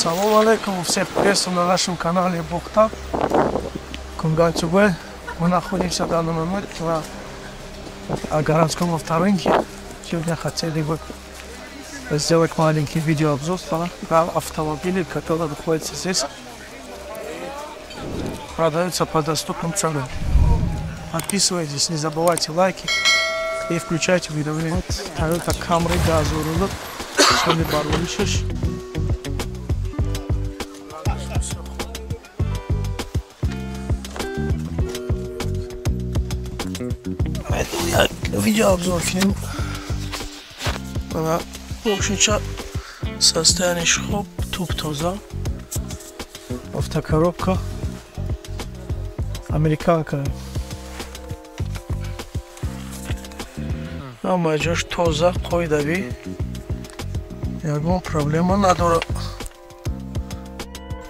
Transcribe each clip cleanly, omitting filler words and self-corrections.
Салом алейкум, всех приветствую на нашем канале Бухта Кунган-Тюбе. Мы находимся в данный момент на городском авторынке. Сегодня хотели бы сделать маленький видеообзор на автомобили, которые находятся здесь, продаются по доступным ценам. Подписывайтесь, не забывайте лайки и включайте уведомления. Toyota Camry газурулу, соли баролишиш. Видеообзор фильм. Она мошинча состояние хуб, туп тоза. Автокоробка американка. Ҳама ҷош тоза, қоидавӣ, ягон проблема надорад.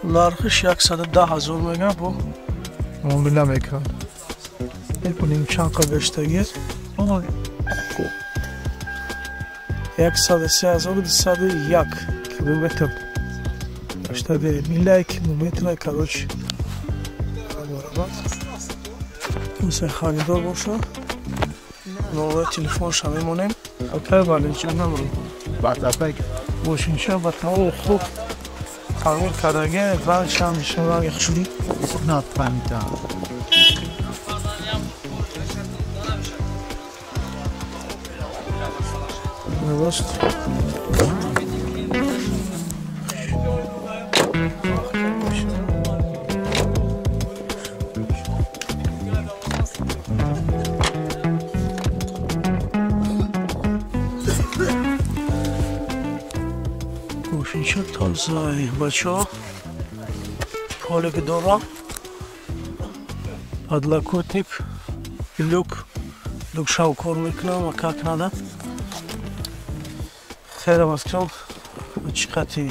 Нархиш 110 000 мегӯям, бо муомила мекунад. Мебинем чанд қа гаштагӣ. 103 201 километр гаштагӣ. Милай километра, короче. Мисли харидор бошад. Номер телефонша мемонем. Акай Валиҷонам мошинча ба тамоми хуб таъмир кардагӣ, рангшам мешавад ранги хушрӯй. Мошинча тозаи бачаҳо, полик дора, подлокотник, люк, люк шав кор мекунам, а как надо. Хеле маскам, чӣ қати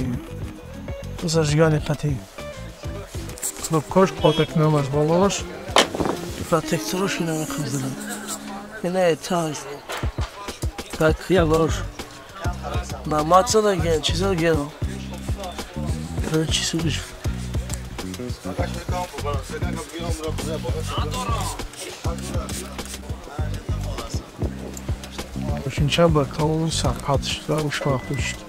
зажигание қати кнопкош, потак намаз болош, протекторош ина мехӯрдам. Ина этаж, так явош. Намаца ген, чиза ген. Чӣ судиш? Мошинча ба тамоми сарқат шуда, ушмахӯ шуд.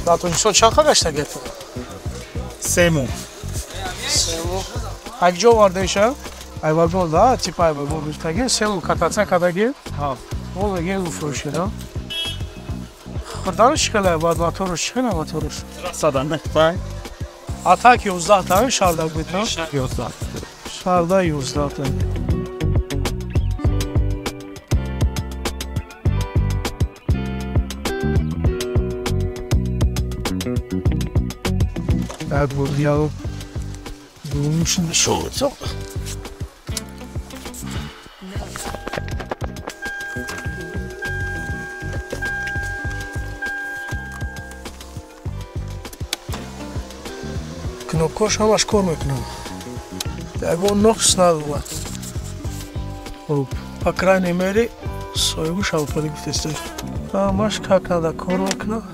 Дар Тоҷикистон чанд қа гашта гирифтед? 3 моҳ. 3 моҳ. Ай куҷо овардаиша? Ай вагон, да? Типа ай вагон гирифтагӣ, 3 моҳ кататсия кардагӣ? Ҳа. О, мегӯем фурӯшед, а? Хӯрданаш чӣ хеле? Баъд мотораш чӣ хеле мотораш? 195. А так 11 та, шарда буд, а? 11. Шарда 11 та. Так, вот я думаю, что это? Кнопкош ҳамаш кор мекунам. Ягон нуқс надорад. Хуб, по крайней мере, соҳибу шавқпарӣ гуфтеста. Ҳамаш как надо кор мекунам.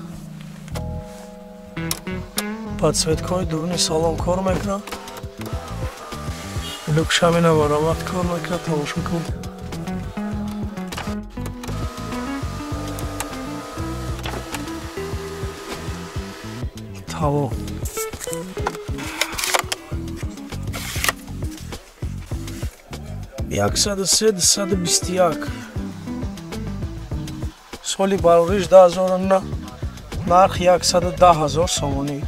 Подсветкаҳои дуруни салон кор мекунад. Люкшамина баромад кор мекунад, тамошо кун. Тамом. 103 221. Соли барориш 2009, нарх 110 000 сомонӣ.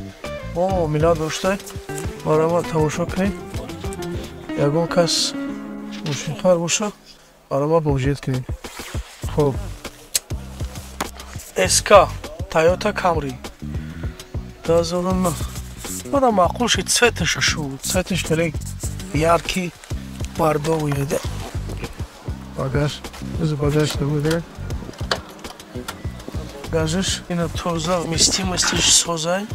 Бо муомила дошта, барои тамошо кунед. Ягон кас мошинхар бошад, барои муроҷиат кунед. Хуб. СК Toyota Camry 2009. Мана маъқул шид цветаша шу. Цветаш хеле яркий, бордовый да. Багаж. Багаж набуде. Багажаш ина тоза, вместимостиш созай.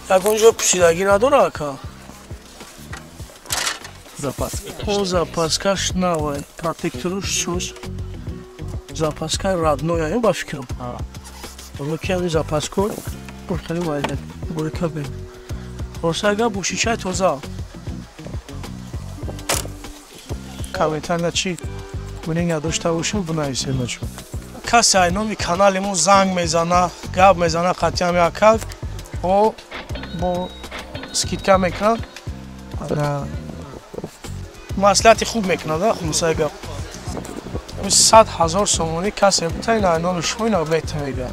Ягон ҷо пӯшидагӣ надора ака? Запаска. О, запаскаш навай. Протекторуш соз. Запаска родной, ба фикрам. Луки запаско хеле вайда. Бурика бе. Росага бушичай тоза. Комментария чи мнение дошта бошем, бинависед бачо. Касе ай номи канали мо занг мезана, гап мезана қатъиан меакад, о бо скидка мекунад. Маслиҳати хуб мекунад, хулосаи гап. 100 000 сомонӣ касе бита ина номи шумо ина бета мега.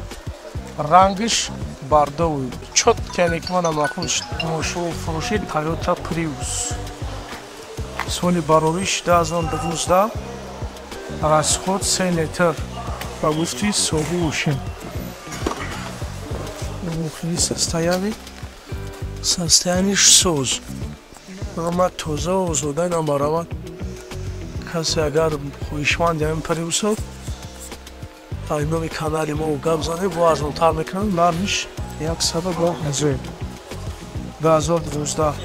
Рангиш бордовый. Чётко ки мана маъқул шуд. Мошин фурӯши Toyota Prius. Соли баровиш 2012, расход 3 литр. Ба гуфти соҳиби мошин. Мошини состояниш соз. Ама тоза озода ина баравад. Касе агар хоҳишманди ҳамин Prius-о, ай номи канали мо гап занед, бо арзонтар мекунанд. Нархиш 110 000. 2012.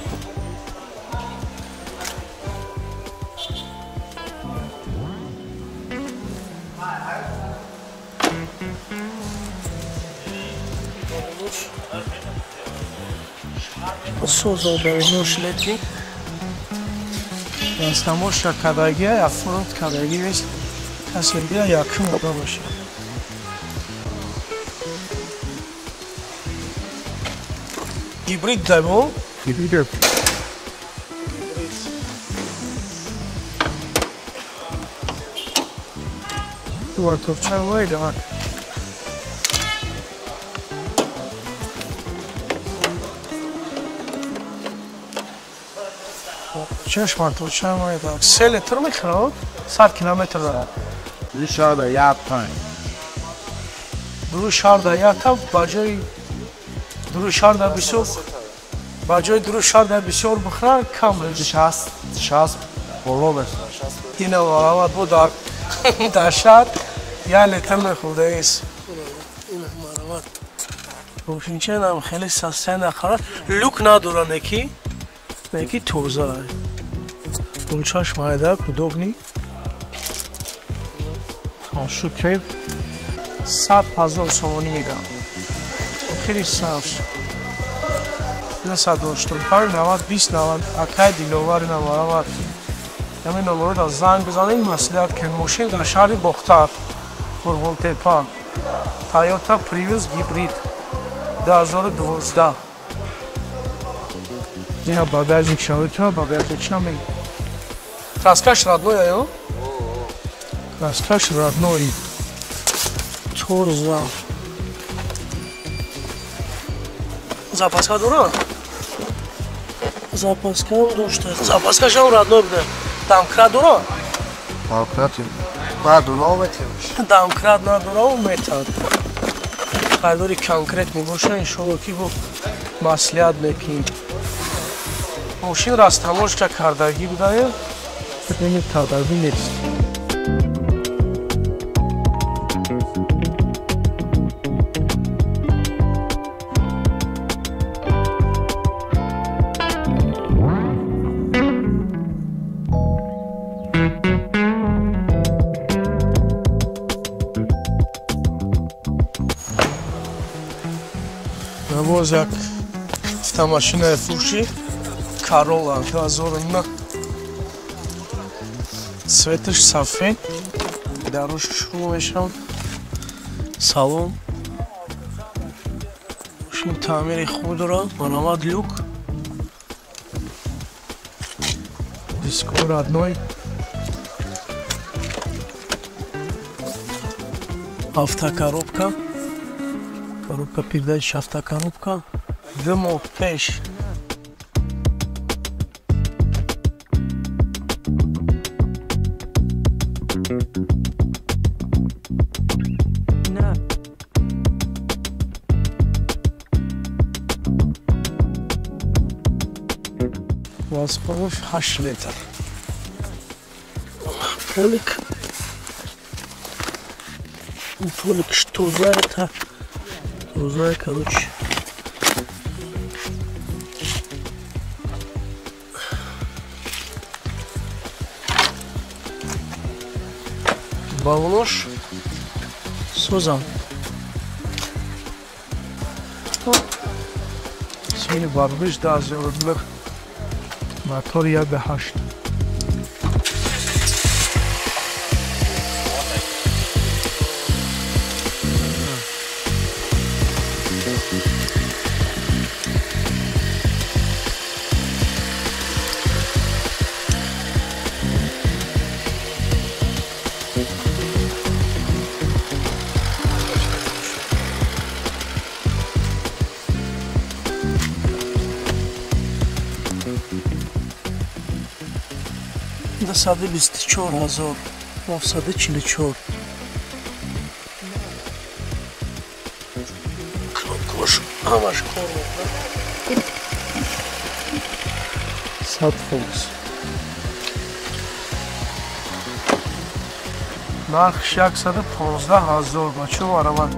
Созо бернуш летни. Дастамоша кадагия, афрод кадаги нест. Касе бия якум ода бошад. Гибрид дабо? Гибрид. Дуартовча вайда. Чашм мартовча вайда. 3 литр мехӯрад? 100 километр дорад. Ду шаҳрда як та. Ду шаҳрда як та ба ҷои ду шаҳрда бисёр ба ҷои ду шаҳрда бисёр бихӯрад кам 60 боло мешавад. Ина марамат бо дар шаҳр 1 литр мехӯрдагист. Ина марамат. Мошинчаам хеле састая нахӯрад. Люк надора неки. Неки тоза. Гулчаш майда удобный. Шукр 100 000 сомонӣ мегам. Хеле сабз. 185 90 20 90 акай Диловар ина марамат. Ҳамин номерро занг бизанед, маслиҳат кунед. Мошин дар шаҳри Бохтар, Қурғонтепа. Toyota Prius гибрид 2012. Ина багажник шавед, багажник шамед. Краскаш родной, ё? Краскаш родной. Торза. Запаска дора? Запаска дошта. Запаска шам родной буда. Домкрат дора? Домкрат надора метавиш. Домкрат надора метавад. Харидори конкрет мебошад, иншоалло ки бо маслиҳат мекунем. Мошин растаможка кардагӣ буда, кардагӣ нест. Боз як автомашинаи фурӯшӣ Corolla 2009. Цветаш сафед. Дарош шурӯъ мешавад. Салон. Мошин таъмири хуб дорад. Марамат люк. Диско родной. Автокоробка. Коробка передач, автокоробка. 2 моҳ пеш. Расходш 8 литр. Полик. Полик что за это? Тоза, короче. Балош созам. Соли барбиш 2009 мотор 1.8. Саду 24944. Кнопкош ҳамаш кор мекунад. 100%. Нархш 115 000 бачо маравад.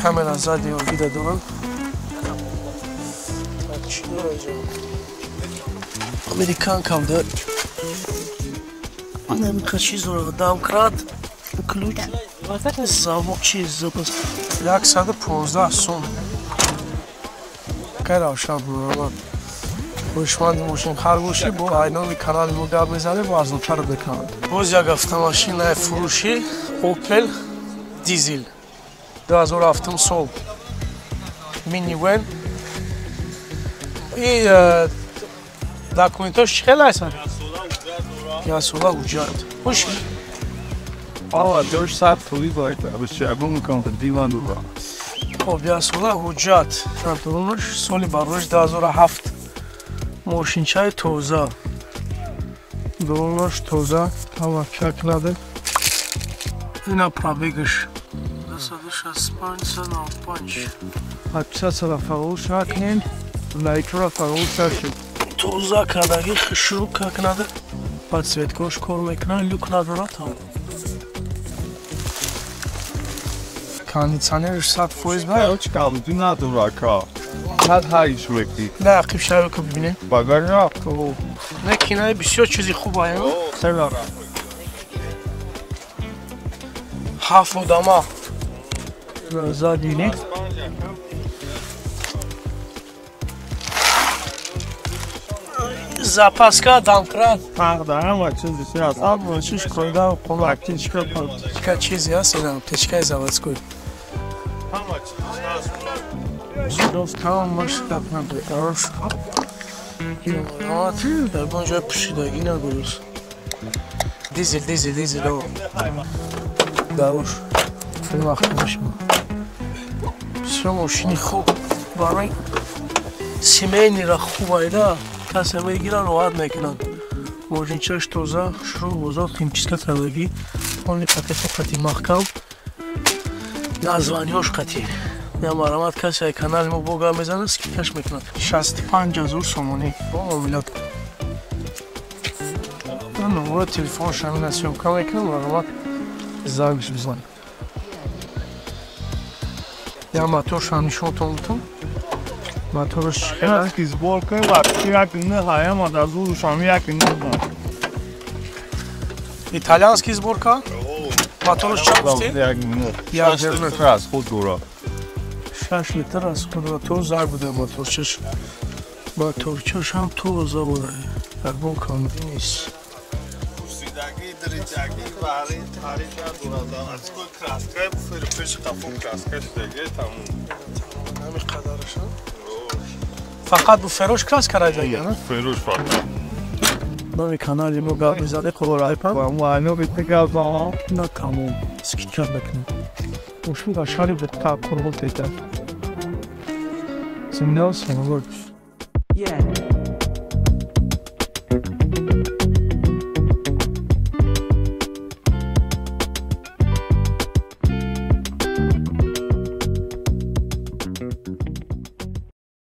Камера сзади вида дорам. Так, чӣ дора инҷо? Американкам да. Немка чиз дора? Домкрат, ключ, замок, чиз запас. 115 сом. Кай равшан бурам. Хушманди мошин хар бошӣ, бо айноми канали мо гап мезанем ва арзонтар мекунанд. Боз як автомошинаи фурӯшӣ Opel дизел. 2007 сол. Минивэн. И документош чӣ хел ҳастанд? Ясола ҳуҷҷат. Хуш. Ала дорш сад пули бояд абшабун кон диван дура. Хоб ясола ҳуҷҷат. Дурунаш соли барош 2007. Мошинчаи тоза. Дурунаш тоза, ҳама чак наде. Ина пробегаш 265 95. Подписаться фаъол кунед, лайкро фаъол шед. Тоза кардаги шурӯъ как надо. Подсветкош кор мекунад, люк надорад там. Кондиционерш 100% ба? Ҳеҷ камтӣ надорад ка. Сад ҳайш мекунӣ. Не, ақиб шаро ку бибинем. Багажа. Не, кинаи бисёр чизи хуб ая. Сера. Ҳафт одама. Сзади не? Запаска, домкрат. Фарқ дорам ҳама чизи ҳаст. Ҳама чиз кода, аптечка, аптечка чизи ҳаст, ина аптечкаи заводской. Ҳама чиз ҳаст. Зудов тамомаш гап надорад. Хорош. Дар он ҷой пӯшидагӣ нагурӯз. Дизел, дизел, дизел. Дарош. Хеле вақт мошин. Бисёр мошини хуб барои семейныйра хуб айда. Касе мегиранд, роҳат мекунанд. Мошинчаш тоза, шурӯъ бозор, химчистка кардагӣ. Полный пакето қати маҳкам. Названиёш қати. Я марамат касе канали мо бо гап мезанад, скидкаш мекунад. 65 000 сомонӣ. Бо муомилат. Номеро телефонш ҳамина съёмка мекунам, марамат занг бизанед. Я моторшам нишонтон бутам. Моторш чӣ хел аст? Сборка вообще як не ҳаяма дар зурушам як не. Итальянский сборка? Моторш чанд гуфтӣ? Як литр аз худ дора. 6 литр аз худ дора. Тоза буда моторчаш. Моторчаш ҳам тоза буда. Ягон камбӣ нест. Пӯшидагӣ, дриҷагӣ, бари таъриф надорад. Аз кӯи краска пеш қафо краска шудагӣ тамом. Ҳамин қадараш. Фақат бу ферош краска райдагӣ, на? Ферош фақат. Номи канали мо гап мезаде Қурайпа. На тамом. Скидка мекунем. Мошин дар шаҳри Бухта Қурғон тета. Зинда сомон. Yeah.